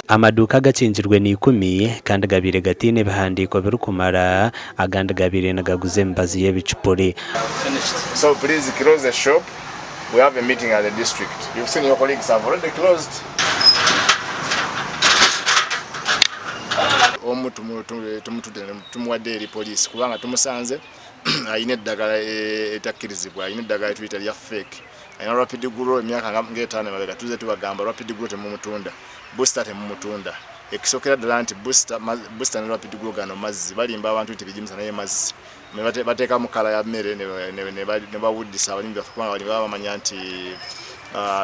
Amaduuka agakingirwe ni ikumi kandi gabaire gataine bihandiiko birikumara, agandi gabaire nigaguza emibazi y'ebicupuri. So please close the shop. We have a meeting at the district. You've seen your colleagues have already closed. Omu tumuwadde eri poliisi kubanga tumusanze alina eddagala etakkirizibwa, alina eddagala etuyita lya fake, alina rapid grow. Emyaka ng'etaano emabega tuze tubagamba rapid grow temumutunda, booster temumutunda. Ekisookera ddala nti booster ne rapid grow gano mazzi, balimba abantu nti bigimusa naye mazzi. Bateekamu kala ya mmere ne bawuddisa abalimi baffe kubanga abalimi baba bamanya nti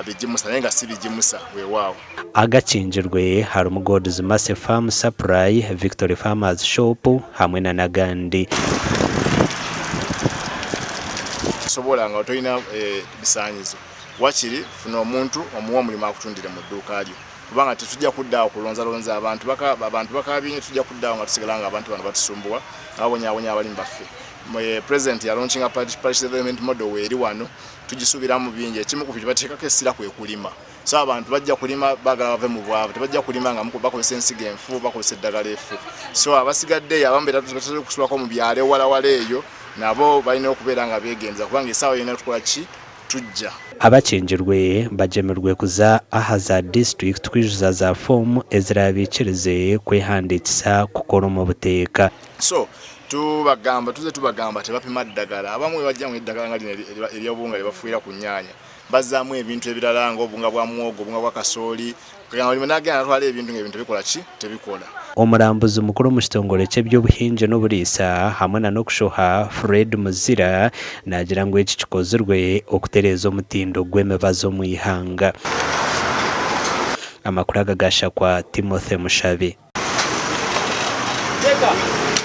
bigimusa naye nga si bigimusa. Weewaawo. Agakingirwe harimu God's Mercy Farm Supply, Victory Farmers Shop hamwe na n'agandi. Sobola nga tolina bisaanyizo, wakiri funa omuntu omuwa omulimu akutundire mu dduuka lyo, kubanga tetujja kuddaawo kulonzalonza abantu. Abantu bakabinye, tujja kuddaawo nga tusigala nga abantu bano batusumbuwa nga babonyaabonya abalimi baffe. President yalaunchinga parish development model, weeri wano tugisuubiramu bingi. Ekimu ku bintu bateekako essira kwe kulima, so abantu bajja kulima, baagala bave mu bwavu, tebajja kulima nga bakozesa ensigo enfu, bakozesa eddagala effu. So abasigadde eyo abamu batera okusulako mu byalo ewalawala eyo, nabo balina okubeera nga beegenza kubanga essaawa yonna tukola ki, tujja. Abakingirwe bagyemirwe kuza aha za disiturikiti kwijuza za foomu ezirabiikirize kwehandiikisa kukora omu buteeka. So tubagamba, tuze tubagamba tebapima ddagala. Abamu bajjamu eddagala nga lino ery'obuwunga lye bafuuyira ku nnyaanya, bazzaamu ebintu ebirala ng'obunga bwa muwogo, obunga bwa kasooli. Kagamba nagenda natwala ebintu ng'ebintu tebikola ki, tebikola. Omurambuzi mukuru omu kitongore ky'eby'obuhingi n'oburiisa hamwe na n'okushoha, Fred Muzira, naagira ngu eki kikozirwe okutereeza omutindo gw'emibazi omu ihanga. Amakuru aga gashakwa Timothy Mushabe.